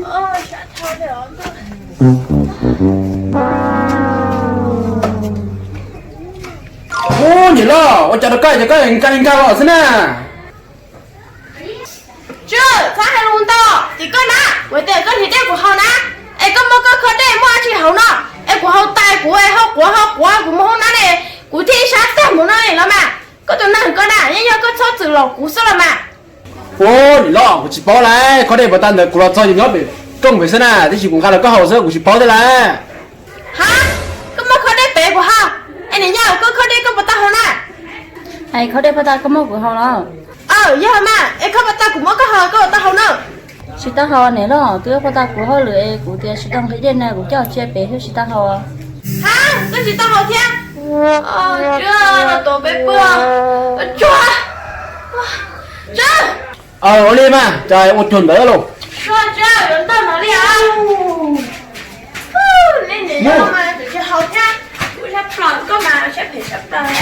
Ub, niam loj, ua cas rau koj ces koj nkag nkag los xwb na. Tswv, txhob hais lus ntau, ces koj na, kuv tias koj hliv dej kuv haus na, es koj muab koj khob dej muaj dab tsi haus no, es kuv haus tais kuv es haus quav haus quav kuv mus hauv na ne, kuv thiaj ib sab tag mus no los mas. Koj tus neeg koj na, yeej yog koj txhob txwm los kuv xwb los mas. Ub, niam loj, kuv tsis paub lauj, khob dej puas tag ntawd kuv los txog ces nyob pem rooj pem xwb na, tiam sis kuv nqa los koj haus xwb, kuv tsis paub thiab lauj. Ha, koj muab khob dej pem kuv haus, es niam yau, koj khob dej koj puas tau haus na? Es khob dej puas tag koj muab kuv haus los? Aw, yog mas, es khob puas tag kuv muab koj haus, koj puas tau haus na? Tsis tau haus niam loj, twb puas tag kuv hauj lwm es kuv tias tsis tau nqhis dej na, kuv coj cia pem thiab tsis tau haus. Ha, koj tsis tau haus thiab? Tswv, los tuav peb pw. Tswv, Tswv. Ua li mas, cas ua cuag ntawd lauj? Tswv, yuav ntog no li os. Li niam yau mas tsis haus thiab, kuv sab plaws koj mas siab phem sab plaws.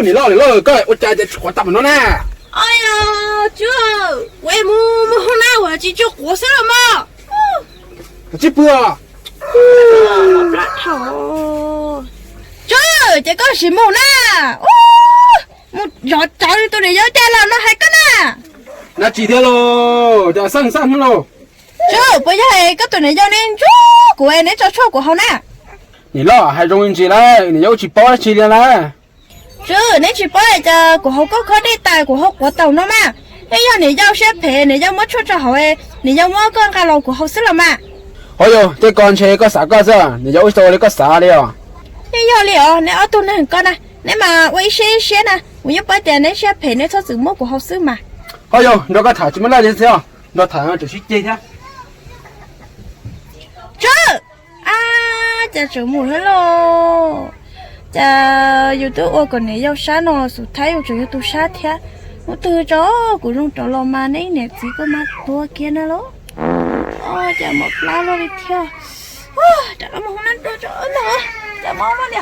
Niam loj, niam loj, koj ua cas ces tsis quav tag no na? Oj yog, Tswv, kuv mus mus hauv na, kuv tsis tshua quav xwb los mas. Koj tsis pw os? Tswv, ces koj sim mus na. Mus zov tsawv tus niam yau cas los no hais koj na. Dab tsi thiab lauj, cas xaj xaj hnub lauj? Tswv, puas yog koj tus niam yau neb ntsuag kuv es neb tso tshuaj kuv haus na? Niam loj, hais zoo li ntsis lauj, niam yau tsis paub dab tsi li lauj. Tswv, neb tsis paub cas kuv haus koj khob dej tas kuv haus quav taus no mas. Yeej yog niam yau siab phem, niam yau muab tshuaj tso hauv, niam yau muab koj nqa los kuv haus xwb los mas. Ho yog, ces koj ntshe koj xav koj xwb, niam yau ua tsis tau li koj xav li os. Yeej yog li os, neb ob tug neeg ko na, neb mas ua ib siab ib siab na, kuv yeej paub tias neb siab phem neb txhob txwm muab kuv haus xwb mas. Ho yog, nrog koj tham tsis muaj laj li thiab, nrog tham tseem sib ceg thiab. Tswv, ab, cas tseem mus thiab lauj? Cas yus twb ua kom niam yau sab no xus thaib yus tseem yog tus sab thiab. Hnub twg tso kuv zoo rov los mas neb niam txiv koj mas tuag kiag na lauj. Cas mos plab luaj li thiab. Rov qab mus hoob nab dua tso ntag, cas mob luaj li.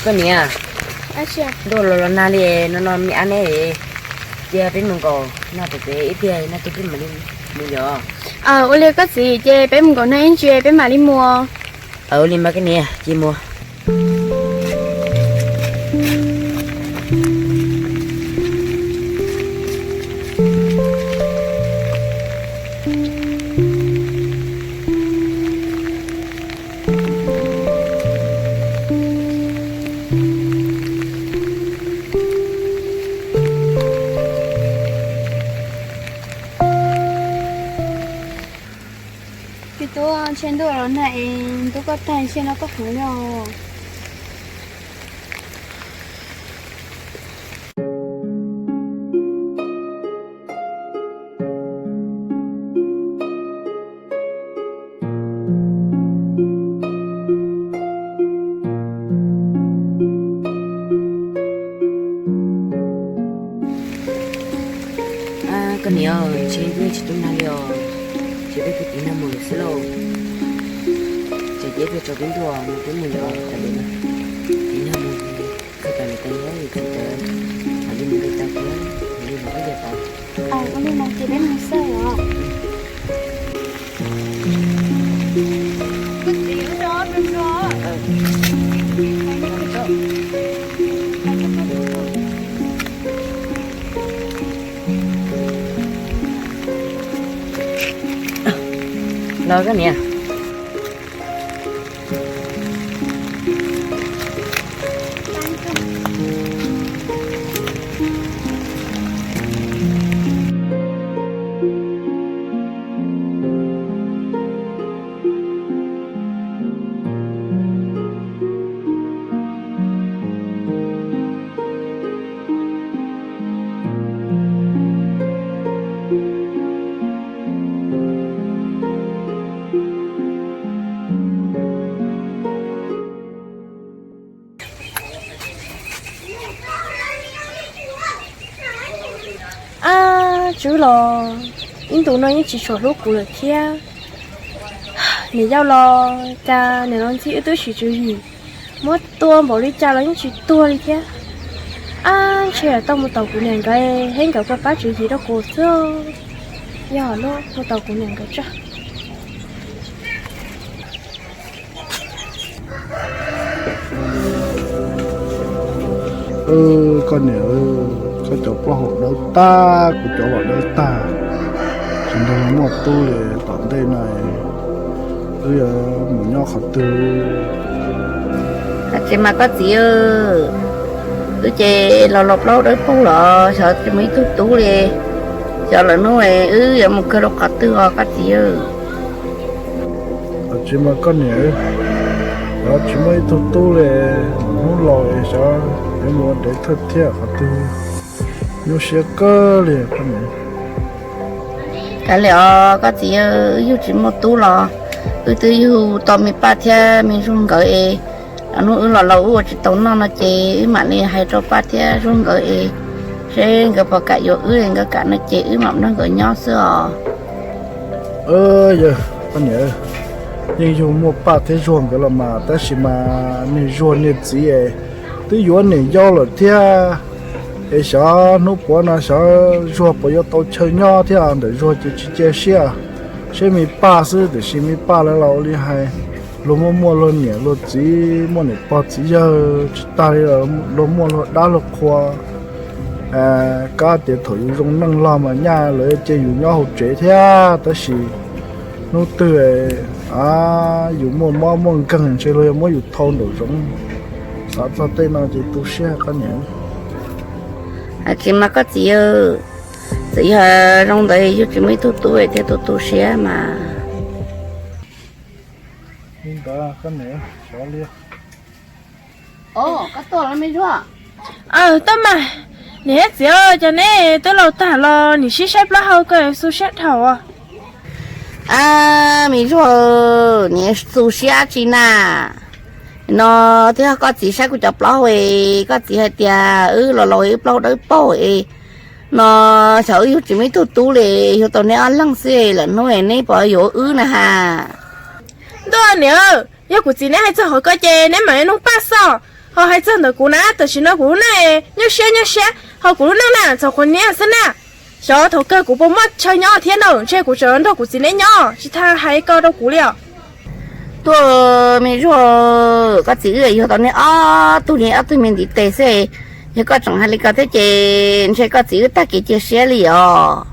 Koj niam, ntuj los los nag li no no me ab neb, cia peb mus nkaum nag pem pem ib pliag nag tuaj peb mam li mus yom. Ua li koj txiv, ces peb mus nkaum nag ib ntsis peb mam li mus. Ua li mas koj niam, cia mus. Txiv tub, ntshe ntuj los nag es ntuj koj tag ntshe no koj heev li os. Koj niam, ntshe ntuj tsis tub nag li os, ces peb kwv tiv nag mus lawm xwb lauj. Tsam ces tuaj tsaus peb ntuj, mus peb mus lawm os, tas li no. Tiv nag mus, txog tas lawm tas nyob yus txiv tawv, mam li mus li tas thiab, mam li mus ib ncig tod. Ua li no ces peb mus xwb os. Los koj niam. Tswb los ib ntus no yeej tsis tshua hlub kuv lawm thiab. Niam yau los cas niam los ntxhi wb twb sib tswv yim, muab tua npaum li cas los yeej tsis tuag li thiab. Ab, ntshe tau mus tom kuv niam nkawd, thiab nkawd puas pab tswv yim rau kuv xwb. Yog lub mus tom kuv niam nkawd tso. Koj niam, koj cov plaub hau dawb tag, kuv cov los dawb tag, tsis nrog luag muaj tub li. Tom ntej no wb yuav mus nyob qhov twg? Tsis mas koj txiv, wb ces los los plaub dawb paug los xyov tsis muaj ib tug tub li. Xyov lawm hnub wb yuav mus kawg rau qhov twg os koj txiv. Tsis mas koj niam, xyov tsis muaj ib tug tub li, hnub laus xyov yuav mus ua dev thawj thiab qhov twg, nyuaj siab kawg li koj niam. Kav liam os koj txiv, wb yug tsis muaj tub los wb twb yug tau me Paj thiab me Zuag nkawd es, hnub wb los laus wb ua tsis tau noj no ces wb mam li hais rau Paj thiab Zuag nkawd es, seb nkawd puas kam yuav wb, nkawd kam no ces wb mam nrog nkawd nyob xwb os. Yog, koj niam, yeej yug muaj Paj thiab Zuag nkawd los mas, tab sis mas niag Zuag niag txiv es twb yuav niam yau lawm thiab. Es xyov hnub puav no xyov Zuag puas yuav tau chaw nyob thiab. Ntawm Zuag ces tsis cia siab, seb me Paj xwb, tiam sis me Paj lawv los ua li hais, luag muaj muaj luag niam luag txiv, muaj niam pog txiv yawg tsis tag li, luag muaj luag dab luag qhua. Kab tias thaum yus zoo neej los mas nyaj lawv cia yus nyob hauv tsev thiab, tab sis hnub twg yus muaj mob muaj nkeeg ntshe luag yuav muab yus thau nraum zoov. Xav txog tej no ces tu siab koj niam. Tsis mas koj txiv, txawm yog zoo ntawd yus tsis muaj ib tug tub thiaj tu tu siab mas. Li ntawd koj niam, xyov li. Aw, Toj Mas, niam thiab txiv, cas neb twb laus tag los nim sib saib plaub hau ko xu siab dhau. A, me Zuag, niam xu siab tsi na? No twb yog koj txiv saib kuv cov plaub hau, koj txiv hais tias wb los laus wb plaub hau dawb paug es, no xyov wb yug tsis muaj ib tug tub li, yug tau neb ob leeg xwb, lawm hnub neb puas yuav wb na ha? Ntuj niam, yog kuv txiv neb hais txog qhov ko ces neb mam li nug Paj xwb, ho hais txog ntawm kuv na, tam sim no kuv lub neej nyuaj siab nyuaj siab, ho kuv lub neej na txhaum qhua niab xwb na. Xyov thaum kawg kuv puas muaj chaw nyob thiab na, ntshe kuv tseem nrog kuv txiv neb nyob tsis tas hais ko rau kuv li os. Tuaj, me Zuag, koj txiv wb yug tau neb ob tug li ob tug me ntiv tes xwb, yog koj tseem hais li ko thiab ces ntshe koj txiv wb tag kev cia siab li os.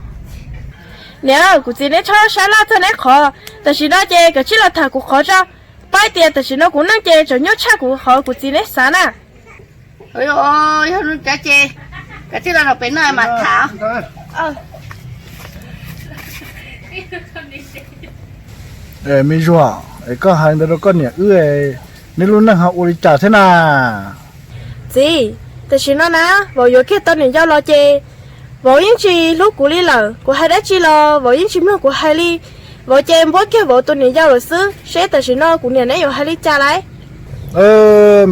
Niam, kuv txiv neb txhob sab laj txog neb qhov, tam sim no ces kav tsij los tham kuv qhov tso, paub tias tam sim no kuv neej ces tseem nyuaj tshaj kuv qhov kuv txiv neb xav na. Yog li ntawd ces kav tsij los rau pem no mas tham. Me Zuag, es koj hais ntawd rau koj niam wb, neb lub neej ho ua li cas thiab na? Txiv, tam sim no na, vauv yuav kiag tau niam yau los ces vauv yeej tsis hlub kuv li lawm, kuv hais dab tsi los vauv yeej tsis mloog kuv hais li. Vauv ces npuab kiag vauv tus niam yau lawm xwb, seb tam sim no kuv niam neb yuav hais li cas lawm.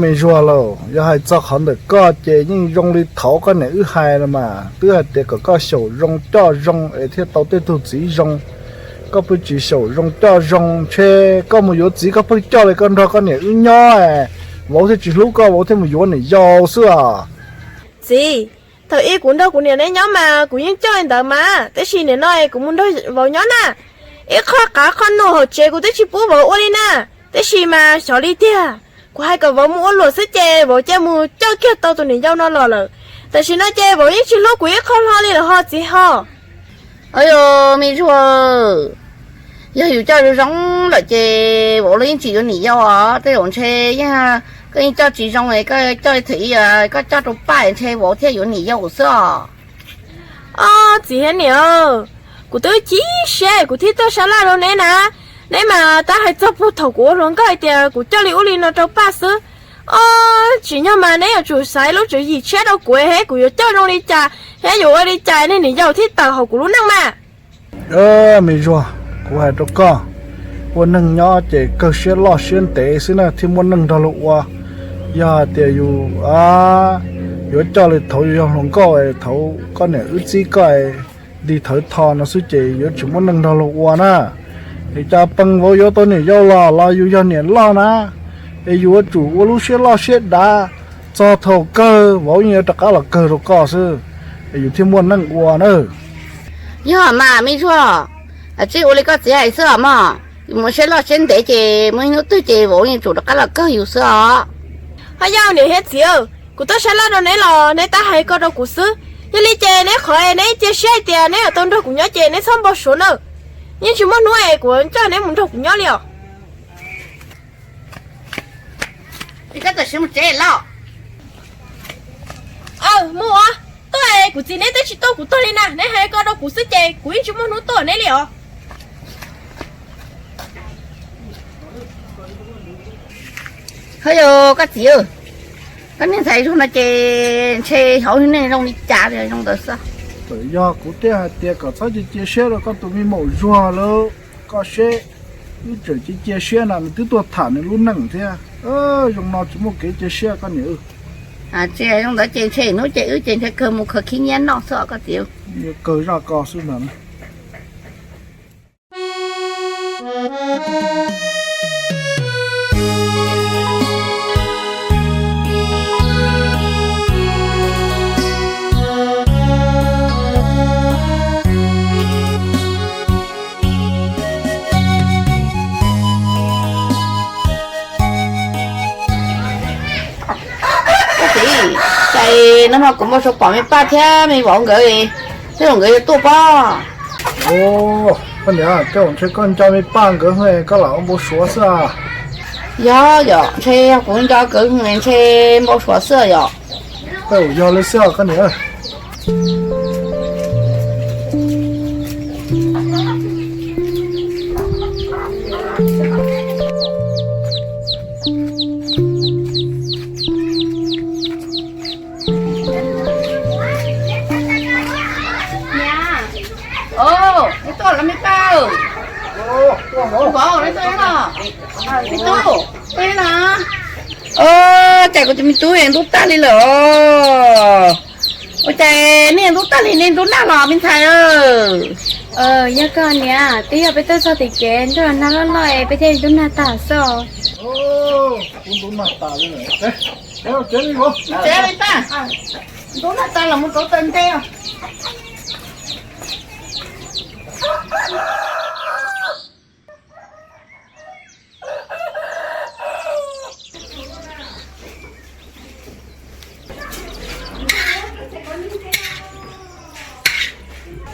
Me Zuag lauj, yog hais txog qhov ntawm koj ces yeej zoo li thaud koj niam wb hais los mas, twb hais tias kom koj xyaum zoo coj zoo es thiaj tau tej tug txiv zoo. Koj pheej tsis xyaum zoo coj zoo, ntshe koj mus yuav txiv koj pheej coj li koj nrog koj niam wb nyob, vauv thiaj tsis hlub koj, vauv thiaj mus yuav niam yau xwb os. Txiv, thaum ub kuv nrog kuv niam neb nyob mas kuv yeej coj li ntawd mas, tab sis nim no kuv mus nrog vauv nyob na, ib qho qav qho num hauv tsev kuv twb tsis pub vauv ua li na. Tab sis mas xyov li tiag, kuv hais kom vauv mus ua luam xwb ces vauv cia mus coj kiag tau tus niam yau no los lawm. Tam sim no ces vauv yeej tsis hlub kuv ib qho hlo li lawm ho txiv ho. Yog me Zuag, yog yus coj zoo zoo lawm ces vauv los yeej tsis yuav niam yau os. Tej zaum ntshe yog koj yeej coj tsis zoo, koj coj thaum ub koj coj rau Paj ntshe vauv thiaj yuav niam yau xwb os. Ob txiv thiab niam, kuv twb chim siab kuv thiaj tuaj sab laj rau neb na. Neb mas tab hais txog puag thaum kuv ua hluas nkauj hais tias kuv coj li ub li no rau Paj xwb. Ob, tsim nyog mas neb yuav tsum xaiv lub tswv yim tshiab rau kuv thiab, kuv yuav coj zoo li cas thiab yuav ua li cas niag niam yau thiaj tawm hauv kuv lub neej mas. Me Zuag, kuv hais rau koj, ua neeg nyob ces kawg siab loj siab ntev xwb na thiaj muaj neej nrog luag ua. Yog hais tias yus yuav coj li thaud yus yog hluas nkauj, thaud koj niam wb txib koj, Nti thawv tho no xwb ces yuav tsis muaj neeg nrog luag ua na. Es cas pes vauv yuav tau niam yau los los yus yog niam loj na, es yus yuav tsum ua lub siab loj siab dav, txog thaum kawg vauv yeej yuav rov qab los kawg rau koj xwb, es yus thiaj muaj neej ua na. Yog mas me ntsuag, tsis ua li koj txiv hais xwb os mog. Yus mus siab loj siab ntev ces muaj ib hnub twg ces vauv yeej tsum rov qab los kawg yus xwb os. Ho yog niam thiab txiv, kuv twb saib laj rau neb los neb tab hais ko rau kuv xwb. Yog li ces neb qhov neb cia siab hais tias neb yuav tau nrog kuv nyob ces neb txhob npau suav na. Yeej tsis muaj hnub es kuv coj neb mus nrog kuv nyob li os. Koj tam sim mus tsev los. Aw, mus os. Tuaj es kuv txiv neb twb tsis tuaj kuv tuag li na, neb hais ko rau kuv xwb ces kuv yeej tsis muaj hnub tuaj neb li os. Ho yog koj txiv, koj niag ntxhais zog no ces ntshe hauv nej zoo li cas li zoo ntawd xwb. Txawm yog kuv thiaj hais tias kom txhob cia cia siab rau koj tus me maum Zuag lawm, koj seb, wb tseem cia cia siab na nws twb tuaj tham nws lub neej thiab. Zoo no tsis muaj kev cia siab koj niam. Tsis zoo ntawd ces ntshe hnub ces wb ces ntshe kawg mus khaws khib nyiab noj xwb os koj txiv. Yuav kawg zaj ko xwb ntag. Koj txiv, cas hnub no kuv npau suav pom me Paj thiab me vauv nkawd, tej zaum nkawd yuav tuaj pob. Koj niam, tej zaum ntshe koj nco me Paj nkawd, koj lam ua npau suav xwb. Yog yom, ntshe yog kuv nco nkawd ntshe npau suav xwb yom. Tej zaum yog li xwb koj niam. Niam, neb tuaj los me Paj? Vauv, neb tuaj los? Me tub, tuaj los. Cas kuv tus me tub ntub tag li lawm os. Ua cas nej ntub tag li, nej ntub nag los me ntxhais? Yog koj niam, twb yog peb tuaj txog tim kev ntuj los nag loj loj es peb thiaj ntub nag tag xwb. Ntub nag tag los mus rauv taws ntej.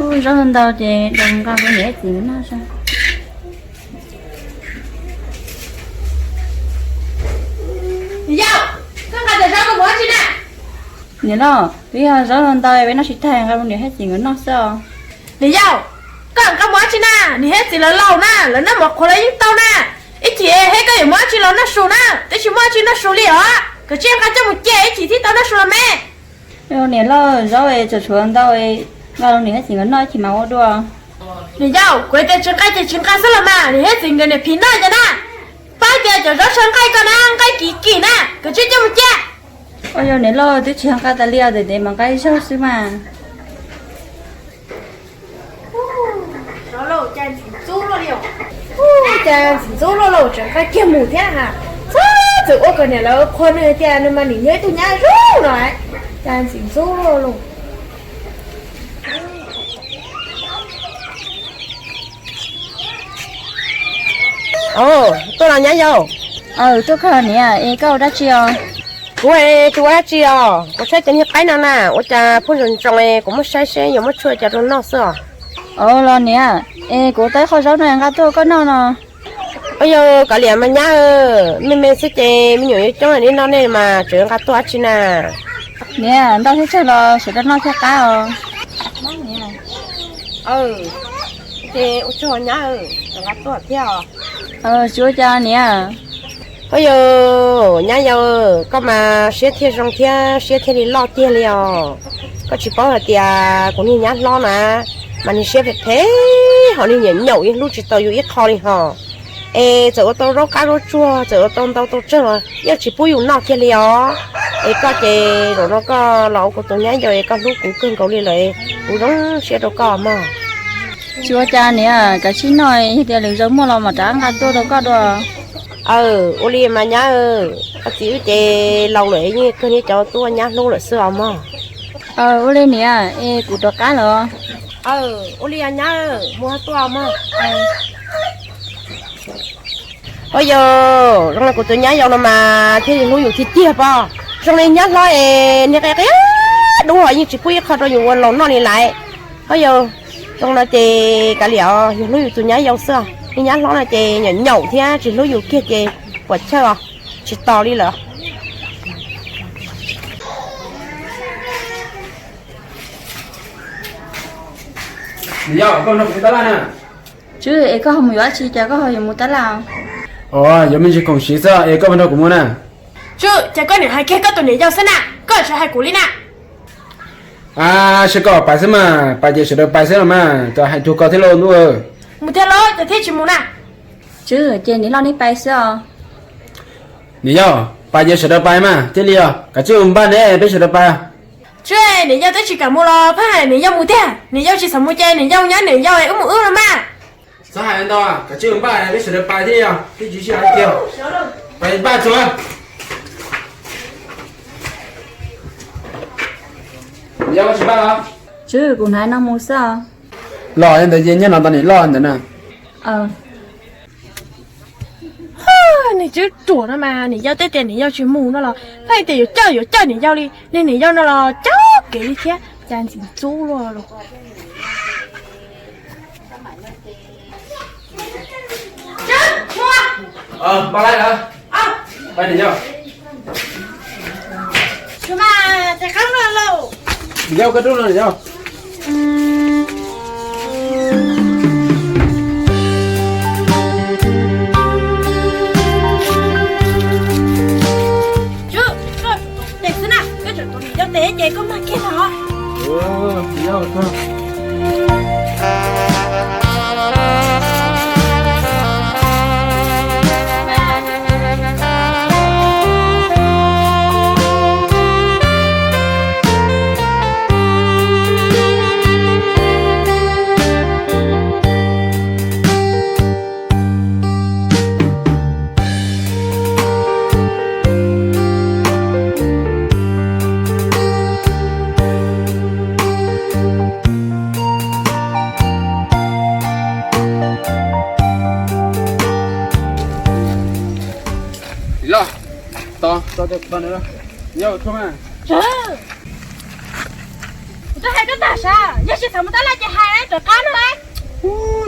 Ub, zaub ntau ces los nqa rau niam thiab txiv nkawd noj saib. Yau, koj nqa cov zaub no mus dab tsi na? Niam lauj, twb yog zaub ntau peb noj tsis tag nqa rau niam thiab txiv nkawd noj xwb os. Niam yau, koj nqa mus dab tsi na? Niam thiab txiv lawv laus na, lawv noj mov qhuav lawv yeej tau na. Ib chim thiab koj yuav muab dab tsi los noj su na, twb tsis muaj dab tsi noj su li os. Koj cia nqa coj mus cia ib chim thiaj tau noj su los me. Niam lauj, zaub es tseem tshuav ntau, nqa rau niam thiab txiv nkawd noj ib chim mas ua dua. Niam yau, kuv tias tsis nqa ces tsis nqa xwb los mas, niam thiab txiv nkawd niam phim noj ces na. Pab tias cov zaub sawv nqaij ko na, nqaij kim kim na, koj cia coj mus cia. Ua yog niam lauj, twb tsis nqa tas li os, tes tes mas nqa ib zaug xwb mas. Cas ntxim ntxub luaj lauj, tseem nqa kiag mus thiab ha. Txhob txwm ua kom niam lawv qhuas nws tias nws mas nim yog ib tug nyab zoo no. Cas ntxim ntxub luaj lauj. Tuaj los nyab yau? Aw, tuaj kawg niam, es koj ua dab tsi os? Kuv tsis ua dab tsi os, kuv saib cov niag qaib no na, ua cas pheej ntsoos ntsoos es kuv muab saib seb yuav muab tshuaj cas rau noj xwb os. Aw los niam, es kuv tau ib qho zaub no nqa tuaj koj noj no. Ua yog kav liam mas nyab, me me xwb ces me nyuam yuav coob nej noj nej mas tseem nqa tuaj dab tsi na. Niam, ntau thiab tsawg los sawv rau noj thiaj qab os. Ces ua tsaug nyab, nqa tuaj thiab. Tsis ua cas niam. Ua yog nyab yau, koj mas siab thiaj zoo thiab siab thiaj li loj tiag li os. Koj tsis paub hais tias kuv niag nyab hlob na, mas niag siab phem phem, ho niag nyiam nyaum ib hlub tsis tau yus ib qho li hos. Es txawm ua tau zaub qab zaub tsuag, txawm ua tau ntau tau tsawg los yeej tsis pub yus noj kiag li os. Es koj ces zaum no koj los ua kuv tus nyab yau es koj hlub kuv kawg nkaus li lawm, kuv zoo siab rau koj mog. Tsis ua cas niam, kav tsij noj, yog tias lwm zaus muaj los mam rov nqa tuaj rau koj dua. Aw, ua li mas nyab, koj txiv wb ces laus lawm yeej kawg niaj cov tub nyab hlub lawm xwb os mog. Aw, ua li niam, es kuv rov qab lawm. Aw, ua li nyab, mus tuaj mog. Ho yog zoo li kuv tus nyab yau no mas thiaj li hlub yus tiag tiag pob. Zoo li nyab hlob es niag qia qia dub ho yeej tsis pub ib qho rau yus ua laus noj li lawm. Ho yog zoo no ces kav liam, yus hlub yus tus nyab yau xwb. Niag nyab hlob no ces nyaum nyaum thiab tsis hlub yus kiag ces puas chawj os, tsis tos li lawm. Niam yau, koj nrog kuv mus tab laj na. Tswv, es koj ho mus yuav dab tsi cas koj ho yuav mus tab laj? Os, yuav me ntsis khoom siv xwb, es koj mus nrog kuv mus na. Tswv, ces koj niam hais kiag koj tus niam yau xwb na, koj tsis hais kuv li na. A, seb koj pais xwb mas, pais ces sawv daws pais xwb los mas, cov hais tug koj thiab lauj ntuj. Mus thiab los ces thiaj tsis mus na. Tswv, ces niam loj neb pais xwb os. Niam yau, pais ces sawv daws pais mas thiaj li os, kav tsij mus npaj ne peb sawv daws pais. Tswv, niam yau twb tsis kam mus los phaj hais niam yau mus tiag, niam yau tsis xav mus ces niam yau nyob niam yau wb mus wb los mas. Xav hais ntau, kav tsij mus npaj peb sawv daws pais thiaj li os, twb tsis sib hais kiag. Pais npaj tsuag. Niam yau koj tsis npaj los? Tswv, kuv hnav no mus xwb os. Los yog ntawd ces nyob no tos niam loj ntawd na. Niag tswv ruam no mas niam yau teb tias niam yau tsis mus no los pheej tias yuav coj yuav coj niam yau li, niag niam yau no los coj kev li thiab cas ntxim ntxub luaj los. Niam yau, koj rub no niam yau. Tes xwb na, koj tseem tus niam yau tes ces koj mag kiag no. Kuv twb hais koj tag sav, yog tsis xav mus tab laj ces hais rov qab no lauj.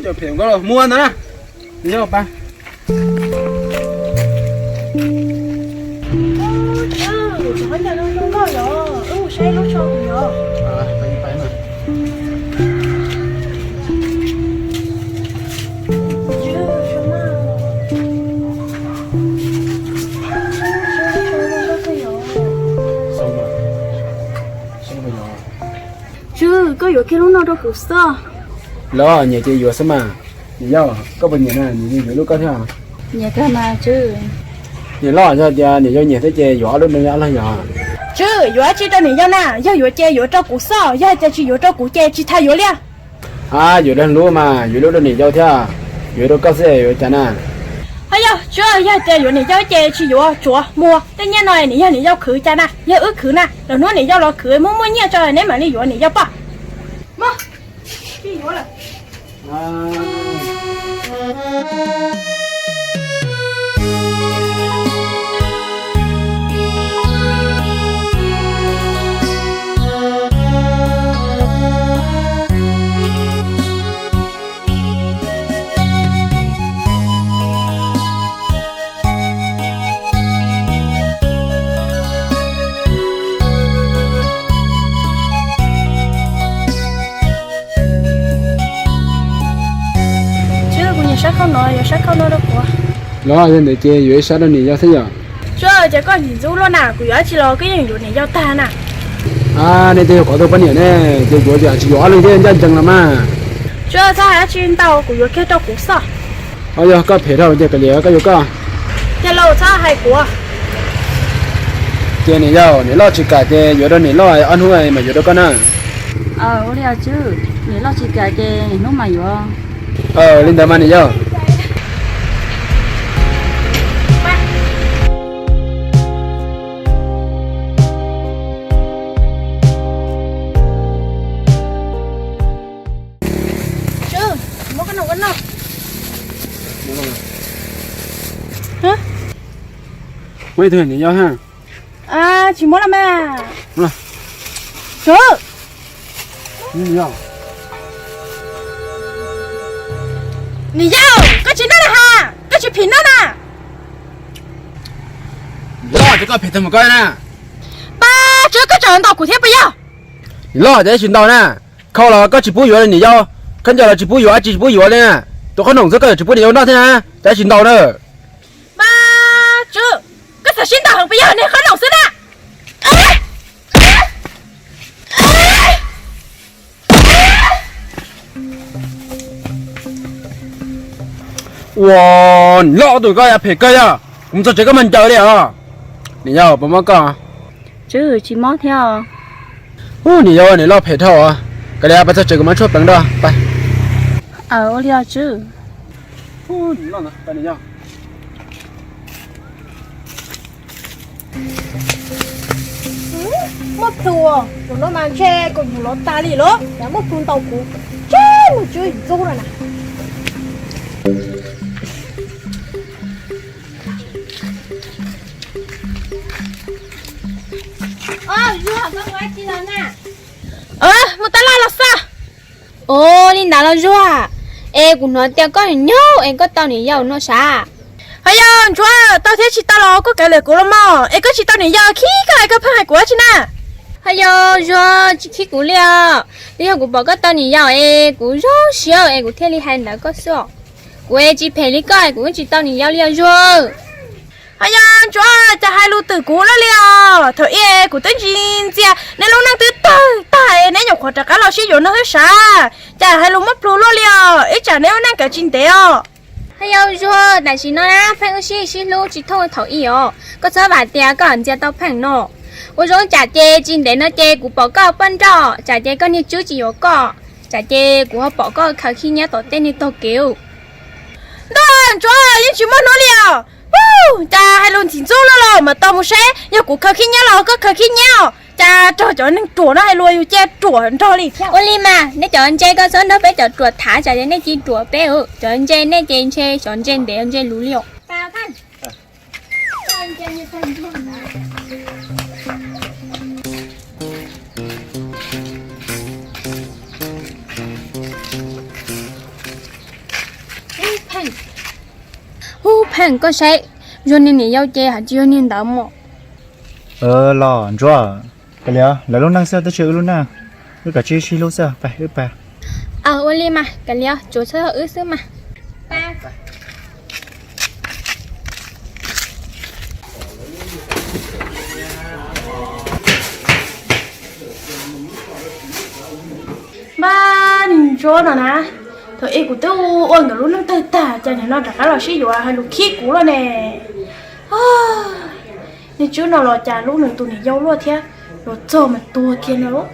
Cov phem nkauj los muab ntawd na. Yog pa. Tswv, koj yuav kiag lub no rau kuv xwb. Los nyiam ces yuav xwb mas. Niam yau, koj puas nyiam na, nyiam yuav lub koj thiab. Nyiam kawg mas tswv. Niam loj, yog tias niam yau nyiam thiab ces yuav ob lub no ob leeg yog. Tswv, yuav dab tsi rau niam yau na, yog yuav ces yuav rau kuv xwb, yog hais tias tsis yuav rau kuv ces tsis tas yuav li. A, yuav leej lub mas, yuav lub rau niam yau thiab, yuav rau koj xwb yuav cas na. Ho yog, tswv, yog hais tias yuav niam yau ces tsis yuav, tsuav muag, tej nyiaj no niam yog niam yau khwv cas na, yog wb khwv na, lwm hnub niam yau los khwv muab muaj nyiaj tso neb mam li yuav niam yau poj. Muab, tsis yuav lawm. Tswv, kuv nyiam sab khau no, yuav sab khau no rau kuv. Los yog ntawd ces yuav ib sab rau niam yau thiab yom. Tswv, ces koj ntxim ntxub luaj na, kuv yuav dab tsi los koj yeem yuav niam yau tag na. A, nej twb yog qhov tau poj niam ne, ces yuav ces tsis yuav ob leeg thiab ncaj ncees los mas. Tswv, txhob hais dab tsi ntau, kuv yuav kiag rau kuv xwb. Os, yog koj phem dhau ces kav liam koj yuav koj. Ces niam yau, niam loj tsis kam ces yuav rau niam loj ob hnub mam yuav rau koj na. Ua li os Tswb, niam loj tsis kam ces hnub mam yuav. Li ntawd mas niam yau. Muab ib tug niam yau ha. Tsis muab los mas. Niam yau, koj tsis noj na ha, koj tsis phim noj na. Loj ces koj phem tag mus koj na. Pab Tswb, koj tseem ntaus kuv thiab puas yog? Loj ces tsis ntaus na. Khau los koj tsis pub yuav niam yau, khaub ncaws los tsis pub yuav, dab tsi tsis pub yuav li na. Tus qhob noom xwb koj yuav tsis pub niam yau noj thiab na, ces tsis ntaus na. Pab Tswb, koj txawm sib ntaus heev puas yog, niag qhob noom xwb na. Ua, niam loj tus koj yog phem kawg yog, kuv mus txog tsev koj mas ncaws li os. Niam yau, puas mob koj? Tswb, tsis mob thiab. Niam yau, niam loj phem dhau os. Kav liam, pab txog tsev kuv mam tshuaj pleev rau pab. Ua li os Tswb. Muaj plhu, zaum no mas ntshe kuv yuav los tas li lawm, muaj plhu ntaus kuv, ntshe mus tswb ntxub no na. Mus tab laj los xwb. Ua li ntawd los Zuag, es kuv hnov tias koj nyob es koj tau niam yau no sav? Ho yog Ntsuag, tau thiab tsis tau los koj kav liam kuv los mas, es koj tsis tau niam yau khib koj es koj pheej hais kuv ua tsi na? Ho yog Zuag, tsis khib kuv li os, twb yog kuv pom koj tau niam yau es kuv zoo siab es kuv thiaj li hais ntawd koj xwb os. Kuv es tsis phem li koj es kuv twb tsis tau niam yau li os Zuag. Ho yog Ntsuag, cas hais lus twm kuv luaj li os? Thaum ub kuv twb ntsia ntsia neb lub neej twb tawg tag, neb nyuam qhuav rov qab los sib yuav no xwb sav, cas hais lus muaj plhu luaj li os? Ib tsam neb lub neej kav tsis ntev os. Ho yog Zuag, tam sim no na pheej wb sib sib hlub tsis thooj thaum ub os. Koj txhob vam tias koj ntsia tau pheej no. Ua zoo tsam ces tsis ntev no ces kuv pom koj poj nrauj, tsam ces koj niag Tswb tsis yuav koj, tsam ces kuv ho pom koj khaws khib nyiab tom tej niag tog kev. Ntag, Ntsuag, yeej tsis muaj hnub li os. Cas hais lus ntxim ntxub luaj los mas tau mus seb yog kuv khaws khib nyiab los koj khaws khib nyiab os. Cas raug cov neeg ruam no hais lus yus cia ruam nrog li thiab. Ua li mas nej cov ntse koj txhob nrog peb cov ruam tham, tsam ces nej cia ruam peb. Cov ntse nej ces ntshe xyov ntse ntev ntse luv li os. Hub pheej, koj saib, Zuag niag niam yau ces hais tsis yog niag ntawd mos. Los Ntsuag, kav liam, lawv lub neej xwb tab sis wb lub neej, wb kav tsij sib hlub xwb, pab wb pab. Ua li mas kav liam, tsuav txhob yog wb xwb mas. Npab, niag Ntsuag no na, thaum ub kuv twb ua nkawd lub neej tawg tag, cas nim no rov qab los sib yuav hais lus khib kuv luaj ne. Niag Tswb no los cas hlub nws tus niam yau luaj thiab, los txog mas tuag kiag no lauj.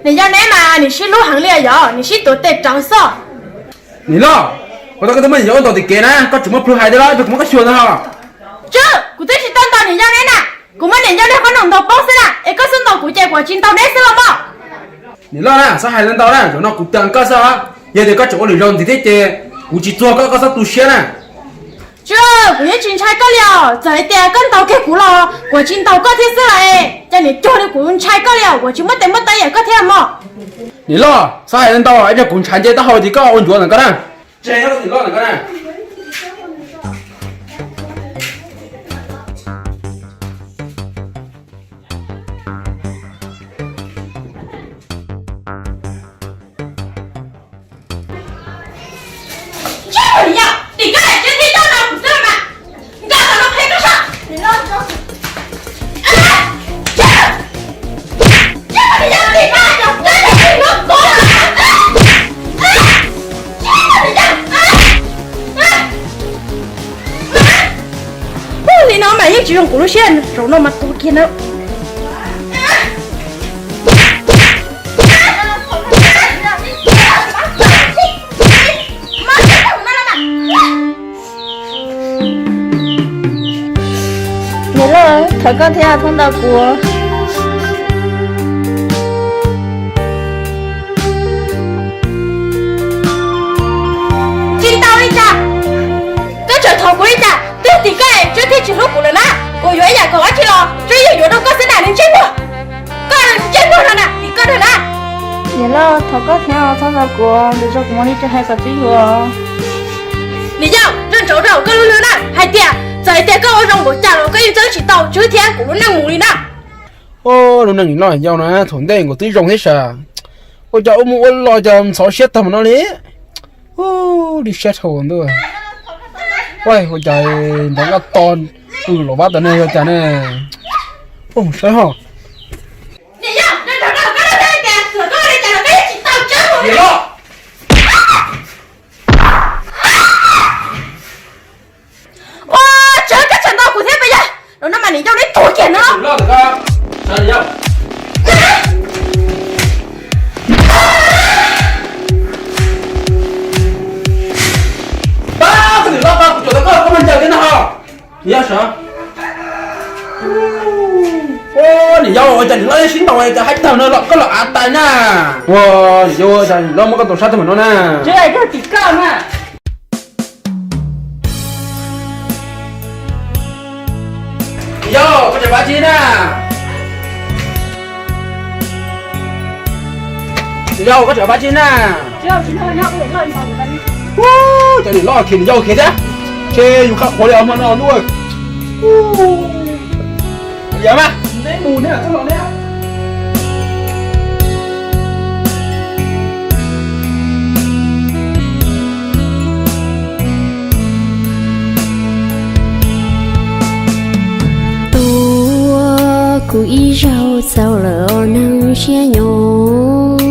Niam yau neb mas nws sib hlub heev li yog nws sib tuav tes rawv xwb. Niam loj, ua tau koj twb muab niam yau ntaus tim kev na, koj tseem muaj plhu hais tias loj ib pliag kuv muab koj xyuas ntag hos. Tswb, kuv twb tsis tau ntaus niam yau neb na, kuv muab niam yau neb qhob noom ntaus poob xwb na, es koj xub ntaus kuv ces kuv tsis ntaus neb xwb los mas. Niam loj na, txhob hais li ntau na, zaum no kuv teem koj xwb os. Yog tias koj tseem ua lwm zaus ntxiv thiab ces kuv tsis txuag koj, koj txhob tu siab na. Tswb, kuv yeej tsis ntshai koj li os, txawm hais tias koj ntaus kiag kuv los kuv tsis ntaus koj thiab xwb los es, cas niam cuag li kuv ntshai koj li os, kuv tsis muaj tes muaj taw yam koj thiab mog. Niam loj, txhob hais li ntau, ib pliag kuv ntshav nce taub hau ces koj ua ncuav ntawm koj na. Tseg niam loj ntawm koj na. Tim koj daim tsev thiaj coj nrog kuv xwb mas, nkag los no qhia koj saib. Kuv lub siab zaum no mas tuag kiag na. Niam loj, thov koj thiab, thov ntau kuv. Tsis tau li cas, koj tseem thov kuv li cas? Twb tim koj es Tswb thiaj tsis hlub kuv lawm na. Kuv yuav ib yam kom dab tsi los Tswb yeej yuav rau koj xwb na, nws ntsej muag. Koj ntsej muag no na, tim koj na na. Niam loj, thov koj thiab, txhob ntau kuv, lwm zaus kuv mam li rov hais kom Tswb yuav. Niam yau, nco ntsoov rau koj lub hlwb na, hais tias txawm hais tias koj ua zoo npaum cas los koj yeej txawb tsis tau Tswb thiab kuv lub neej mus li na. Lub neej niam loj niam yau na thaum ntej nkaus twb zoo thiab sas, ua cas ua mus ua los cas ntxhov siab tag mus no li. Ub, li siab dhau ntuj. Ua cas nrov nqaj to, los vab tas ne, ua cas ne. Ub, saib ho. Ua, Tswb, koj tseem ntaus kuv thiab puas yog? Zaum no mas niam yau neb tuag kiag no. Pab, koj niam loj, pab kuv tsuas tau koj, koj muaj ncaws thiab no ho. Niam yau sav. Ua, niam yau, ua cas niam loj sib ntaus cas haib tag no los koj los av tais na. Ua, niam yau, ua cas niam loj muab koj ntaus sab tag npaum no na. Tswb, koj tim koj na. Niam yau, koj tseem pab tsi na? Niam yau, koj tseem pab tsi na? Ub, cov niam loj khiav niam yau khiav thiab. Ces yus qab qhuav li os mas no ntuj. Ub, yam mas neb mus neb los txog los neb. Tuaj kuv ib zaug txaus lawm os neeg siab nyoos.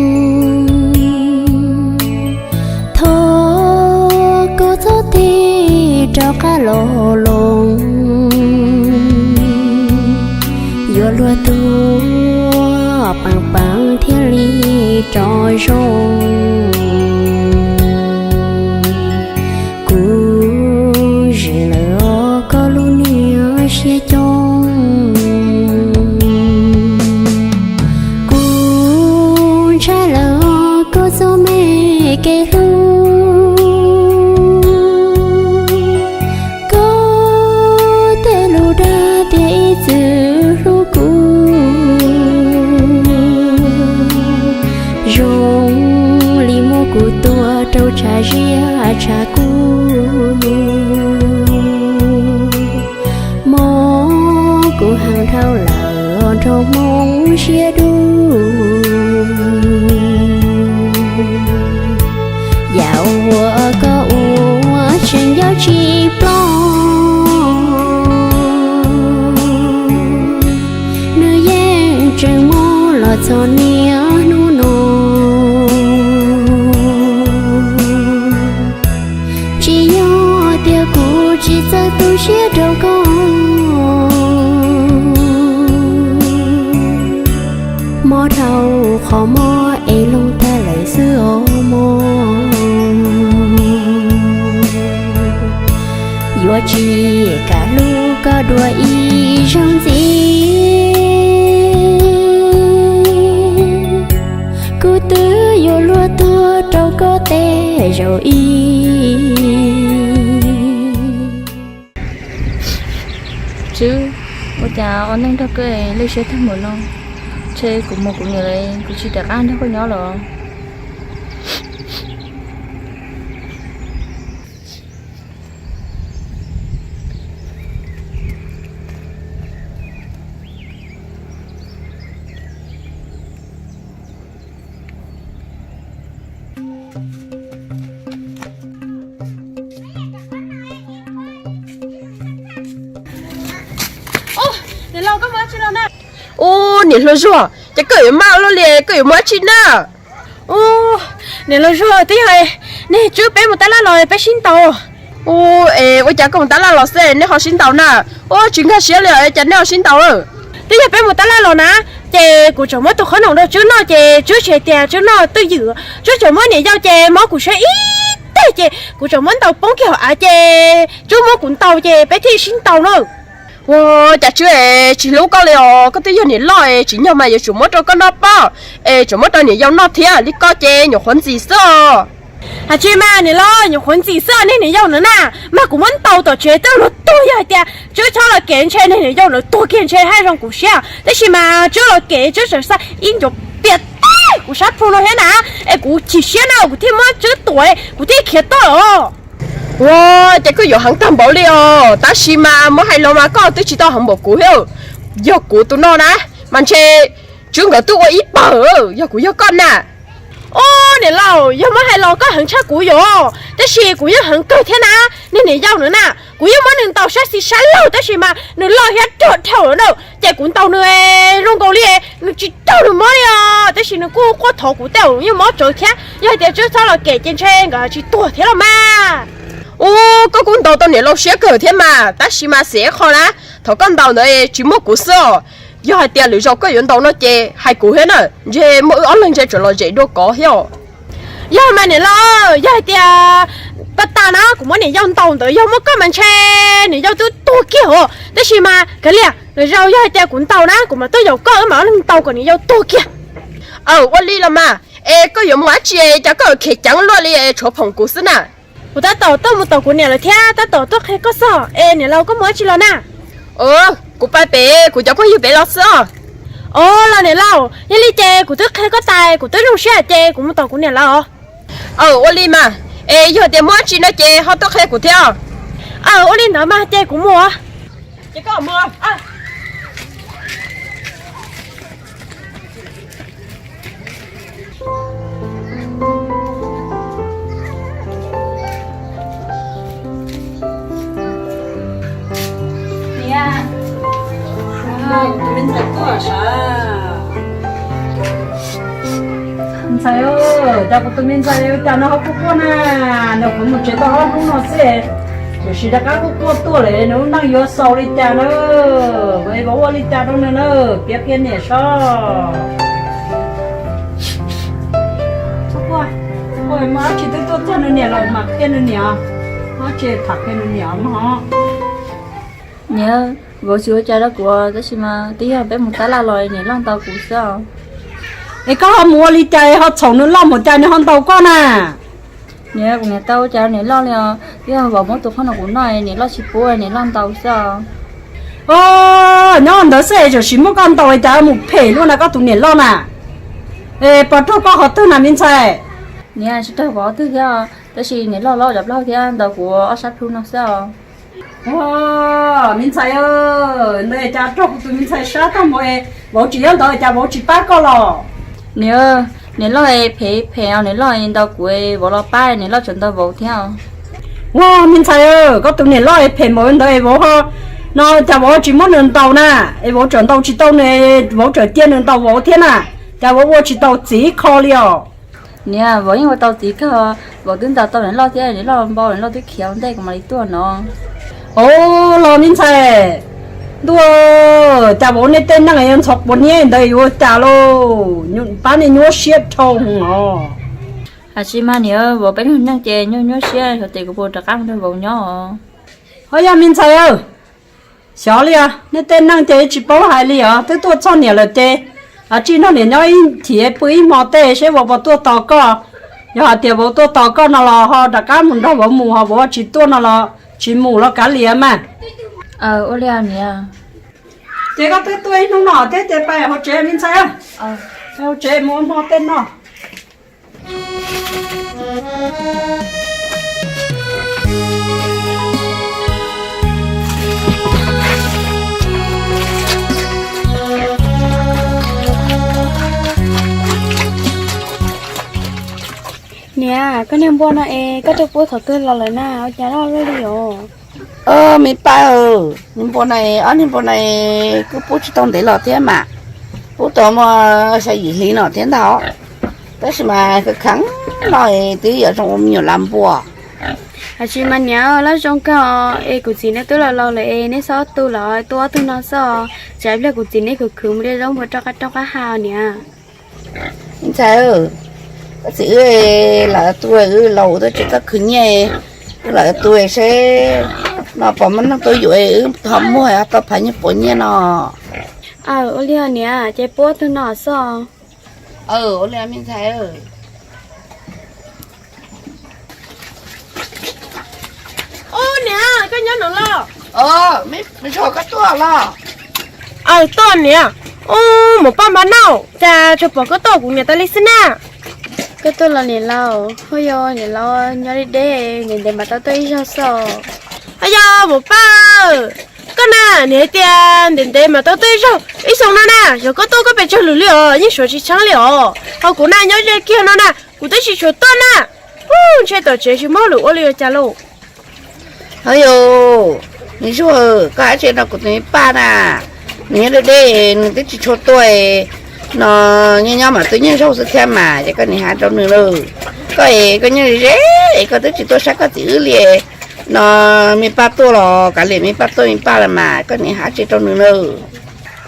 Thov koj txhob tig rov qab los loo, yuav luag tuag peem peem thiaj li rov zoo. Kuv zim lawm os koj lub niag siab coob. Kuv ntshai lawm os koj txoj me kev hlub. Koj tej lus dag tiag ib txwm hlub kuv, zoo li muab kuv tua rau tshav ziab tshav kub. Mob kuv heev dhau lawm nrog Hmoob siab dub. Yam uas koj ua tseem yog tsis ploj, nws yeej tseem mob los txog niaj hnub no. Tsis yog tias kuv tsis txawj tu siab rau koj, mob dhau qhov mob es loo tag lawm xwb os mog. Yuav tsis kam hlub koj dua ib zaug ntxiv, kuv twb yuav luag tuag rau koj tej zaum ib. Tswb, ua cas ua neej nrog koj lwj siab tag npaum no, ntshe kuv mus kuv niam lawm kuv tsis rov qab nrog koj nyob lawm. Ub, niam hluas Zuag, ces koj yuav maj luaj li, koj yuav mus dab tsi na? Ub, niam hluas Zuag, twb yog nej Tswb peb mus tab laj los peb sib ntaus. Ub, es ua cas koj mus tab laj los xwb nej ho sib ntaus na? Ua tsis nkag siab li os, cas nej ho sib ntaus? Twb yog peb mus tab laj los na, ces kuv tseem muab tus qhob noom rau Tswb noj ces Tswb tsis hais tias Tswb noj twj ywm, Tswb tseem muab niam yau ces mob kuv siab ib teg ces kuv tseem muab ntaus poob kiag hauv av ces Tswb muab kuv ntaus ces peb thiaj sib ntaus na. Ua cas Tswb tsis hlub koj li os, koj twb yog niam loj tsis nyog mas yuav tsum muab rau koj noj pob, es tseem muab rau niam yau noj thiab, li koj ces nyuam qhuav ntxim xwb os. Hais tsis mas niam loj, nyuam qhuav ntxim xwb, nej niam yau no na, mas kuv muab ntaus tom tsev twb luag tuag, yog hais tias Tswb txhob los kev ntshe nej niam yau lawv tuag kiag ntshe haj zoo kuv siab, tab sis mas Tswb los kev Tswb tseem xa ib ncuav pias teb kuv sab plhu no thiab na, es kuv chim siab na kuv thiaj muab Tswb tua, kuv thiaj khiav tuaj os. Ua cas koj yuav heev tag npaum li os, tab sis mas muab hais los mas koj twb tsis tau heev npaum kuv thiab, yog kuv tus no na, mas ntshe Tswb nkawd twb ua ib pawg, yog kuv yog koj na. Ua niam laus, yog muab hais los koj heev tshaj kuv yom, tab sis kuv yeej heev kawg thiab na, nej niam yau no na, kuv yeej muab nws ntaus sab xis sab laug tab sis mas nws loj thiab rog dhau lawm na, ces kuv ntaus nws zoo nkaus li nws tsis raug nws mob li os, tab sis nws kuj quaj thov kuv tej zaum yeej mob tsawv thiab, yog hais tias Tswb txhob los kev ces ntshe nkawd tsis tuag thiab los mas. Ua koj kuj ntaus tau niam laus siab kawg thiab mas, tab sis mas xiam ib qho na, thaum koj ntaus ntawd tsis muaj kuv xwb os, yog hais tias lwm zaus koj yuav ntaus no ces hais kuv thiab na, ntshe muaj wb ob leeg ntshe tseem los zem dua kov thiab os. Yog mas niam laus, yog hais tias koj tas na kuv muab niam yau ntaus ntawd yog muaj koj mas ntshe niam yau twb tuag kiag os, tab sis mas kav liam, lwm zaus yog hais tias kuv ntaus na kuv mam tuaj yaum koj wb mam ob leeg ntaus kom niam yau tuag kiag. Aw, ua li los mas, es koj yuav mus dab tsi cas koj khem ceev luaj li, tshuav phoom kuv xwb na. Kuv tab tom tuaj mus tom kuv niam lawm thiab tab tom tuaj qhia koj xwb, es niam laus koj mus dab tsi los na? Kuv pais pem kuv cov phooj ywg pem los xwb os. Os los niam laus, yog li ces kuv twb qhia koj tas kuv twb zoo siab ces kuv mus tom kuv niam lawm os. Aw, ua li mas, es yog tias muaj dab tsi no ces ho tuaj qhia kuv thiab. Aw, ua li ntawd mas ces kuv mus. Ces koj mus. Niam, tus me ntxhais tuaj sav. Ntxhais, cas kuv tus me ntxhais cas nws ho quaj quaj na, nws kuv mus tsev tau ob hnub no xwb, tiam sis rov qab quaj quaj tuaj lawm, nws lub neej yuav xaus li cas na, es vauv ua li cas rau nws na, piav qhia niam saib. Muaj dab tsi twb tuaj txog nws niam lawm mas qhia nws niam, muaj dab tsi tham qhia nws niam mog. Niam, vauv tsis ua cas rau kuv, tab sis mas twb yog peb mus tab laj los niam loj ntaus kuv xwb os. Es koj ho mus ua li cas ho txhaum nws loj mus cas nws ho ntaus koj na? Niam, kuv niam tau ua cas rau niam loj li os, twb yog vauv muab tus qhob noom kuv noj niam loj tsis pub niam loj ntaus xwb os. Nyob ntawd xwb es tseem sim muab koj ntaus cas mus phem luaj na koj tus niam loj na. Es puas raug koj qhov twg na me ntxhais? Niam, tsis raug kuv qhov twg thiab, tab sis niam loj loj cov plaub thiab ntaus kuv ob sab plhu no xwb os. Me ntxhais, ntawd cas raug kuv tus me ntxhais sab tag mus, vauv tsis nyob ntawd cas vauv tsis pab koj los? Niam, niam loj phem phem os, niam loj ntaus kuv, vauv los pab niam loj tseem ntaus vauv thiab. Ua me ntxhais, koj tus niam loj phem npaum ntawd vauv ho, no cas vauv tsis muab nws ntaus na, es vauv tseem ntaus tsis tau nws, vauv tseem cia nws ntaus vauv thiab na, cas vauv ua tsis tau txiv ib qho li os? Niam, vauv yeej ua tau txiv kawg, vauv twb ntaus tau niam loj thiab, niam loj npau niam loj twb khiav ua ntej kuv mam li tuaj no. Os los me ntxhais, ntuj, cas vauv nej tej neej yuav ntxhov quav niab ntawd yuav ua cas lauj, pab nej nyuaj siab dhau os. Hais tsis mas niam, vauv peb lub neej ces nyuaj nyuaj siab, xyov ces kuv puas rov qab mus nrog vauv nyob os. Ho yog me ntxhais, xyov li os, nej tej neej ces tsis paub hais li os, twb tuaj txog niam lawm ces tsij nrog niam nyob ib chim pw ib hmo tej seb vauv puas tuaj tos koj. Yog hais tias vauv tuaj tos koj no los ho rov qab mus nrog vauv mus, ho vauv tsis tuaj no los tsis mus los kav liam mas. Ua li niam. Ces koj twb tuaj ib hnub no thiab ces pais hauv tsev me ntxhais, hauv tsev mus ua hmo tej no. Niam, koj niag npua no es koj tuaj pub thaum twg los lawm na, ua cas loj luaj li os? Me pab, niag npua no, ob niag npua no kuj pub tsis tau ntev los thiab mas, pub tau muaj xya yim hli no thiab ntag. Tab sis mas kheev kheev no twb yuav zoo ua me nyuam laj npua. Hais tsis mas niam, laj zoo kawg es kuv txiv neb twb laus laus lawm es neb txhob tu lawm, tu ob tug no xwb. Tsam ib pliag kuv txiv neb khwv khwv mus de zaub mus rau qab rau qab ha niam. Ntxhais, koj txiv wb lam tu, wb laus tuaj tsis txhob khwv nyiaj, wb lam tu seb no pom muaj neeg tuaj yuav wb ho muag tau phav nyiaj puav nyiaj no. Ua li niam, ces pub ob tug no xwb. Ua li me ntxhais. Ub niam, koj nyob no los? Ub, koj tuaj los? Aw, tuaj niam. Ub, mus paj npab noj, cas tsuas pom koj tuaj kuv niam tas li xwb na. Koj tuaj los niam laus? Hu yog niam laus nyob deb deb, ntev ntev mas tau tuaj ib zaug xwb. Hu yog mus paj, koj na, niam hais tias ntev ntev mas tau tuaj ib zaug, ib xyoo no na, yog koj tuaj koj pes tsawg lwm li os, yeej suav tsis tshab li os. Ho kuv na nyob ze kiag no na, kuv twb tsis tshua tuaj na. Ub, ntshe tom tsev tsis muaj hauj lwm ua li ua cas lauj. Hu yog, me Zuag, koj hais tsis no kuv tus me paj na, nws nyob deb deb nws twb tsis tshua tuaj no, nyob nyob mas tuaj nyiag zaub xwb thiab mas, ces koj niam hais rau nws lawm. Koj es koj nyob ze es koj twb tsis tuaj saib koj txiv wb li no, me paj tuaj los kav liam, me paj tuaj me paj los mas koj niam hais tsis rau nws lawm.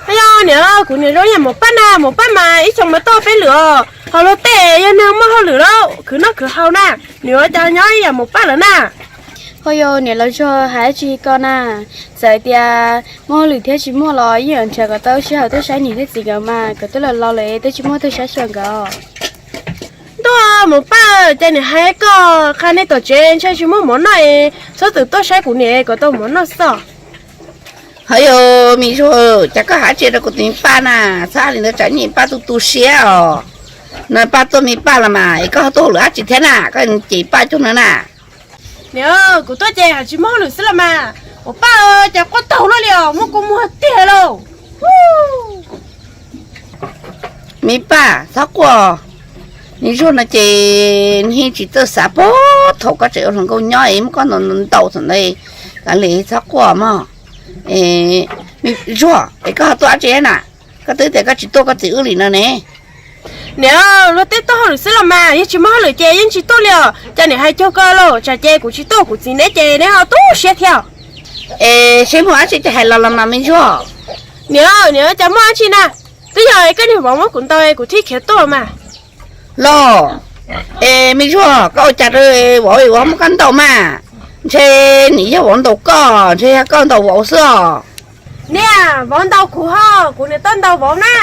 Hu yog niam, kuv niam zoo yam mus paj na, mus paj mas ib xyoo mas tuaj peb lwm os, ho luag tej yog neeg muaj hauj lwm lauj, khwv noj khwv haus na, nws ua cas nyob yam mus paj lawm na. Hu yog niam laus Zuag hais tsis ko na, txawm tias muaj hauj lwm thiab tsis muaj los yeej yuav nrhiav kom tau sij hawm tuaj saib niam thiab txiv nkawd mas, nkawd twb laus laus lawm twb tsis muaj tuaj saib xyuas nkawd. Ntuj, mus paj, cas niam hais koj qha nej tom tsev ntshe tsis muaj mov noj es txhob txwm tuaj saib kuv niam kom tau mov noj xwb. Ho yog me Zuag, cas koj hais tsis rau kuv tus me paj na, txhob li ntawd tsam niam paj tu tu siab os. No paj tuaj me paj los mas es koj ho tuaj hauj lwm dab tsi thiab na, koj cem paj cuag no na. Niam, kuv tuaj ces hais tsis muaj hauj lwm xwb los mas. Ua paj, cas quaj taug luaj li os, muaj kua muag tiag lauj. Me paj txhob quaj, me Zuag no ces yeej tsis txawj xav puag thaum koj tseem ua hluas nkauj nyob es muab koj ntaus ntaus thaum ntawd, kav liam txhob quaj mog. Me Zuag, es koj ho tuaj dab tsi na? Koj twb tias koj tsis tuaj koj txiv wb li no ne. Niam, luag tej tuaj hauj lwm xwb los mas, yog tsis muaj hauj lwm ces yeej tsis tuaj li os. Cas niam hais cuag ko lauj, tsam ces kuv tsis tuaj kuv txiv neb ces neb ho tu siab thiab. Es seb muaj dab tsi ces hais los los mas me Zuag. Niam, niam cas muaj dab tsi na, twb yog koj niag vauv muab kuv ntaus kuv thiaj khiav tuaj mas. Los, es me Zuag, koj ua cas rau vauv, vauv muab koj ntaus mas? Ntshe nim yog vauv ntaus koj, ntshe yog koj ntaus vauv xwb os. Niam, vauv ntaus kuv ho, kuv niam tuaj ntaus vauv na.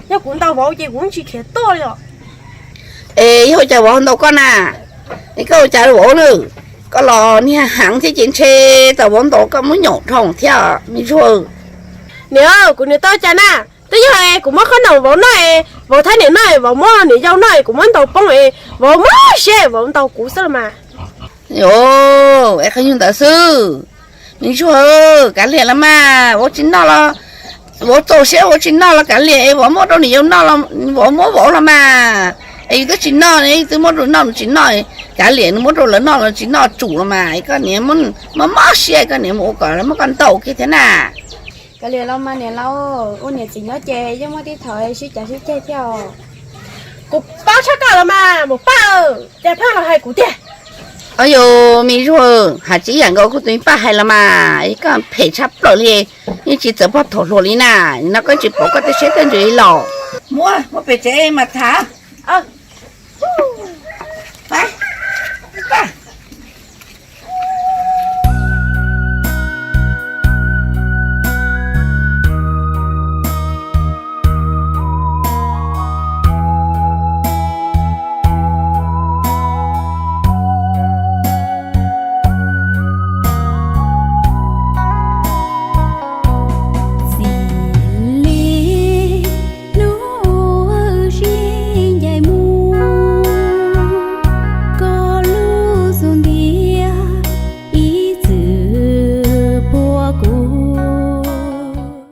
Yog kuv ntaus vauv ces kuv tsis khiav tuaj li os. Es yog ua cas vauv ntaus koj na? Es koj ua cas rau vauv lawm? Koj los niag heev thiab ces ntshe tau vauv ntaus koj muab nyaum dhau thiab me Zuag. Niam, kuv niam tuaj ua cas na? Twb yog kuv muab qhob noom vauv noj, vauv thab niam noj, vauv muab niam yau noj, kuv muab ntaus poob, vauv mob siab vauv ntaus kuv xwb los mas. Es qhov nyuag ntawd xwb, me Zuag, kav liam los mas, vauv tsis noj los, vauv txaus siab vauv tsis noj los kav liam, es vauv muab rau niam yau noj, vauv muab vauv los mas. Es yus twb tsis noj, yus twb muab rau noj nws tsis noj, kav liam nws muab rau lawv noj los tsis noj tsum los mas, koj niam mob mob siab koj niam mus ua kom lawv muab koj ntaus kiag thiab na. Kav liam los mas niam laus, ua niam txiv nyob ces yeej muaj tib thaum sib cav sib ceg thiab os. Kuv paub tshaj koj los mas, mus paj, cas pheej los hais kuv tiag. Au yus, me Zuag, hais tsis ib yam nkaus kuv tus me paj hais los mas, koj phem tshaj plaws li, yeej tsis txawm poj thaum hluas li na, no koj tsis pom koj tej siab tej ntsws li los. Muab, muab pem tsev mas tham.